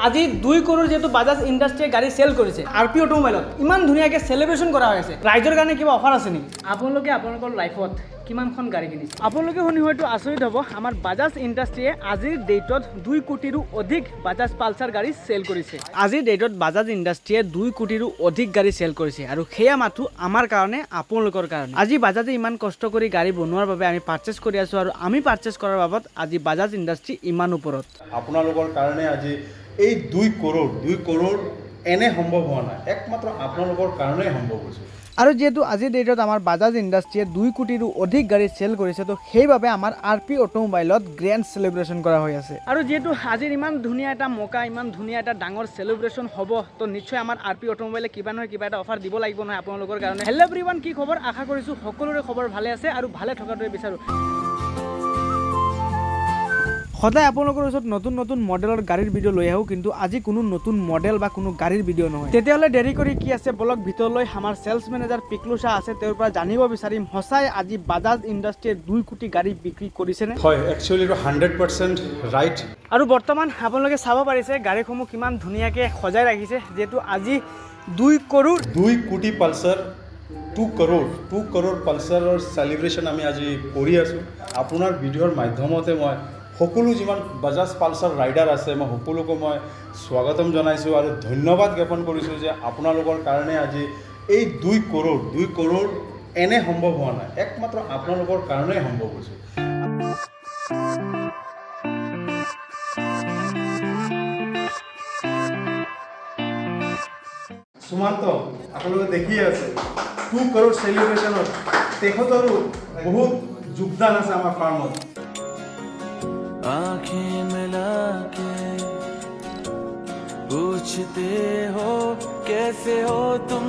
আজি 2 কৰোৰ যিহেতু বাজাজ ইণ্ডাষ্ট্ৰীয়ে গাড়ী চেল কৰিছে, আৰ পি অট'মোবাইলত ইমান ধুনীয়াকৈ চেলিব্ৰেশ্যন কৰা হৈছে, ৰাইজৰ কাৰণে কিবা অফাৰ আছে নেকি? আপোনালোকে আপোনালোকৰ লাইফত কিমানখন গাড়ী কিনিছে? আপোনালোকে শুনি হয়তো আচৰিত হ'ব, আমাৰ বাজাজ ইণ্ডাষ্ট্ৰীয়ে আজিৰ ডেটত 2 কোটিৰো অধিক বাজাজ পালচাৰ গাড়ী চেল কৰিছে। আজিৰ ডেটত বাজাজ ইণ্ডাষ্ট্ৰীয়ে 2 কোটিৰো অধিক গাড়ী চেল কৰিছে আৰু সেয়া মাথো আমাৰ কাৰণে, আপোনালোকৰ কাৰণে। আজি বাজাজে ইমান কষ্ট কৰি গাড়ী বনোৱাৰ বাবে আমি পাৰ্চেছ কৰি আছোঁ আৰু আমি পাৰ্চেছ কৰাৰ বাবদ আজি বাজাজ ইণ্ডাষ্ট্ৰী ইমান ওপৰত। আপোনালোকৰ কাৰণে আজি এই 2 কৰোৰ, 2 কৰোৰ এনে সম্ভৱ হোৱা নাই, একমাত্ৰ আপোনালোকৰ কাৰণেই সম্ভৱ হৈছে। আৰু যিহেতু আজিৰ ডেটত আমাৰ বাজাজ ইণ্ডাষ্ট্ৰীয়ে 2 কোটিৰো অধিক গাড়ী চেল কৰিছে, তো সেইবাবে আমাৰ আৰ পি অট'মোবাইলত গ্ৰেণ্ড চেলিব্ৰেশ্যন কৰা হৈ আছে। আৰু যিহেতু আজিৰ ইমান ধুনীয়া এটা মৌকা, ইমান ধুনীয়া এটা ডাঙৰ চেলিব্ৰেশ্যন হ'ব, তো নিশ্চয় আমাৰ আৰ পি অট'মোবাইলে কিবা নহয় কিবা এটা অফাৰ দিব লাগিব নহয় আপোনালোকৰ কাৰণে। হেল্ল' এভৰিৱান, কি খবৰ? আশা কৰিছোঁ সকলোৰে খবৰ ভালে আছে আৰু ভালে থকাটোৱে বিচাৰোঁ। সদায় আপোনালোকৰ ওচৰত নতুন নতুন মডেলৰ গাড়ীৰ ভিডিঅ' লৈ আহোঁ, কিন্তু আজি কোনো নতুন মডেল বা কোনো গাড়ীৰ ভিডিঅ' নহয়। তেতিয়াহ'লে দেৰি কৰি কি আছে, বলক ভিতৰলৈ। আমাৰ চেলছ মেনেজাৰ পিকলু শ্বাহ আছে, তেওঁৰ পৰা জানিব বিচাৰিম সঁচাই আজি বাজাজ ইণ্ডাষ্ট্ৰীয়ে 2 কোটি গাড়ী বিক্ৰী কৰিছেনে? হয়, একচুৱেলি এইটো 100% ৰাইট। আৰু বৰ্তমান আপোনালোকে চাব পাৰিছে গাড়ীসমূহ কিমান ধুনীয়াকৈ সজাই ৰাখিছে, যিহেতু আজি 2 কৰোৰ 2 কোটি পালচাৰ, 2 কৰোৰ, 2 কৰোৰ পালচাৰৰ চেলিব্ৰেশ্যন আমি আজি কৰি আছোঁ। আপোনাৰ ভিডিঅ'ৰ মাধ্যমতে মই সকলো যিমান বাজাজ পালচাৰ ৰাইডাৰ আছে, মই সকলোকে মই স্বাগতম জনাইছোঁ আৰু ধন্যবাদ জ্ঞাপন কৰিছোঁ যে আপোনালোকৰ কাৰণে আজি এই 2 কৰোৰ, 2 কৰোৰ এনে সম্ভৱ হোৱা নাই, একমাত্ৰ আপোনালোকৰ কাৰণেই সম্ভৱ হৈছে। সুমন্ত, আপোনালোকে দেখিয়ে আছে, 2 কৰোৰ চেলিব্ৰেশ্যনত তেখেতৰো বহুত যোগদান আছে আমাৰ ফাৰ্মত। आंखें मिला के पूछते हो, कैसे हो तुम?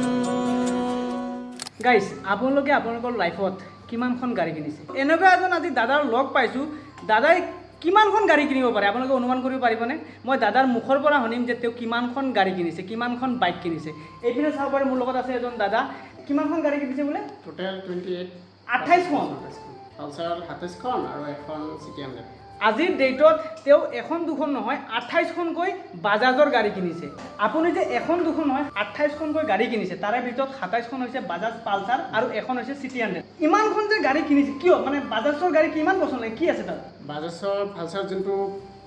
গাইছ, আপোনালোকে আপোনালোকৰ লাইফত কিমানখন গাড়ী কিনিছে? এনেকুৱা এজন আজি দাদাৰ লগ পাইছোঁ, দাদাই কিমানখন গাড়ী কিনিব পাৰে আপোনালোকে অনুমান কৰিব পাৰিবনে? মই দাদাৰ মুখৰ পৰা শুনিম যে তেওঁ কিমানখন গাড়ী কিনিছে, কিমানখন বাইক কিনিছে। এইপিনে চাব পাৰে, মোৰ লগত আছে এজন দাদা। কিমানখন গাড়ী কিনিছে বোলে? টোটেল 28। 28খন? পালচাৰ 27খন আৰু এখন চিটি 100। আজিৰ ডেটত তেওঁ এখন দুখন নহয়, 28খনকৈ বাজাজৰ গাড়ী কিনিছে। আপুনি যে এখন দুখন নহয়, 28খনকৈ গাড়ী কিনিছে, তাৰে ভিতৰত 27খন হৈছে বাজাজ পালচাৰ আৰু এখন হৈছে চিটি 100। ইমানখন যে গাড়ী কিনিছে কিয়? মানে বাজাজৰ গাড়ী কিমান পচন্দ লাগে, কি আছে তাত? বাজাজৰ পালচাৰ, যোনটো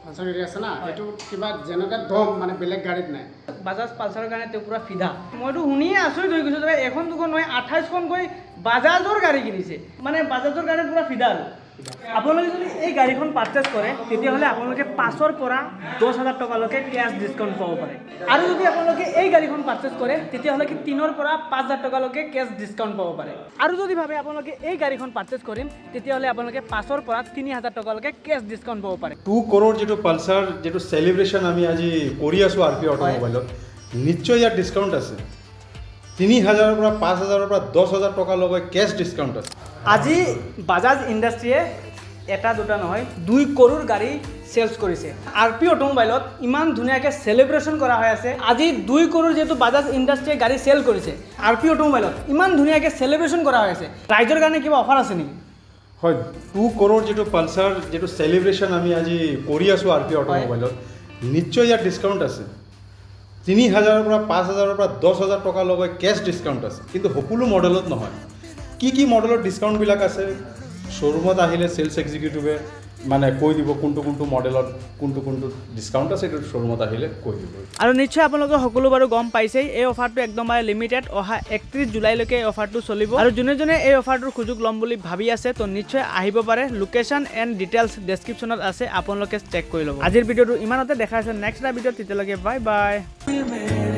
পালচাৰ গাড়ী আছে না, সেইটো কিবা যেনেকুৱা দম মানে বেলেগ গাড়ীত নাই। বাজাজ পালচাৰৰ কাৰণে তেওঁ পূৰা ফিদা। মইতো শুনিয়ে আচৰিত হৈ গৈছোঁ যে এখন দুখন নহয়, 28খনকৈ বাজাজৰ গাড়ী কিনিছে। মানে বাজাজৰ কাৰণে পূৰা ফিদা। আৰু আপোনালোকে যদি এই গাড়ীখন পাৰ্চেছ কৰে, তেতিয়াহ'লে আপোনালোকে 5ৰ পৰা 10 হাজাৰ টকালৈকে কেছ ডিছকাউণ্ট পাব পাৰে। আৰু যদি আপোনালোকে এই গাড়ীখন পাৰ্চেছ কৰে, তেতিয়াহ'লে কি 3ৰ পৰা 5 হাজাৰ টকালৈকে কেছ ডিছকাউণ্ট পাব পাৰে। আৰু যদি ভাবে আপোনালোকে এই গাড়ীখন পাৰ্চেছ কৰিম, তেতিয়াহ'লে আপোনালোকে 5ৰ পৰা 3 হাজাৰ টকালৈকে কেছ ডিছকাউণ্ট পাব পাৰে। 2 কৰোৰ যিটো পালচাৰ, যিটো চেলিব্ৰেশ্যন আমি আজি কৰি আছোঁ আৰ পি অট'মোবাইলত, নিশ্চয় ইয়াত ডিছকাউণ্ট আছে। 3 হাজাৰৰ পৰা, 5 হাজাৰৰ পৰা 10 হাজাৰ টকালৈকে কেছ ডিছকাউণ্ট আছে। আজি বাজাজ ইণ্ডাষ্ট্ৰীয়ে এটা দুটা নহয়, 2 কৰোৰ গাড়ী চেলছ কৰিছে। আৰ পি অট'মোবাইলত ইমান ধুনীয়াকৈ চেলিব্ৰেশ্যন কৰা হৈ আছে। আজি 2 কৰোৰ যিহেতু বাজাজ ইণ্ডাষ্ট্ৰীয়ে গাড়ী চেল কৰিছে, আৰ পি অট'মোবাইলত ইমান ধুনীয়াকৈ চেলিব্ৰেশ্যন কৰা হৈ আছে, ৰাইজৰ কাৰণে কিবা অফাৰ আছে নেকি? হয়, 2 কৰোৰ যিটো পালচাৰ, যিটো চেলিব্ৰেশ্যন আমি আজি কৰি আছোঁ আৰ পি অট'মোবাইলত, নিশ্চয় ইয়াত ডিছকাউণ্ট আছে। 3 হাজাৰৰ পৰা, 5 হাজাৰৰ পৰা 10 হাজাৰ টকালৈকে কেছ ডিছকাউণ্ট আছে, কিন্তু সকলো মডেলত নহয়। কি কি মডেলত ডিছকাউণ্টবিলাক আছে, শ্ব'ৰুমত আহিলে চেলছ এক্সিকিউটিভে মানে কৈ দিব, কোনটো কোনটো মডেলত কোনটো কোনটো ডিছকাউণ্ট আছে, এইটো শ্ব'ৰুমত আহিলে কৈ দিব। আৰু নিশ্চয় আপোনালোকে সকলো বাৰু গম পাইছেই, এই অফাৰটো একদম লিমিটেড। অহা 31 জুলাইলৈকে এই অফাৰটো চলিব। আৰু যোনে যোনে এই অফাৰটোৰ সুযোগ ল'ম বুলি ভাবি আছে, তো নিশ্চয় আহিব পাৰে। লোকেশ্যন এণ্ড ডিটেইলছ ডেছক্ৰিপশ্যনত আছে, আপোনালোকে চেক কৰি ল'ব। আজিৰ ভিডিঅ'টো ইমানতে। দেখা আছে নেক্সট এটা ভিডিঅ'ত, তেতিয়ালৈকে বাই বাই। मेरे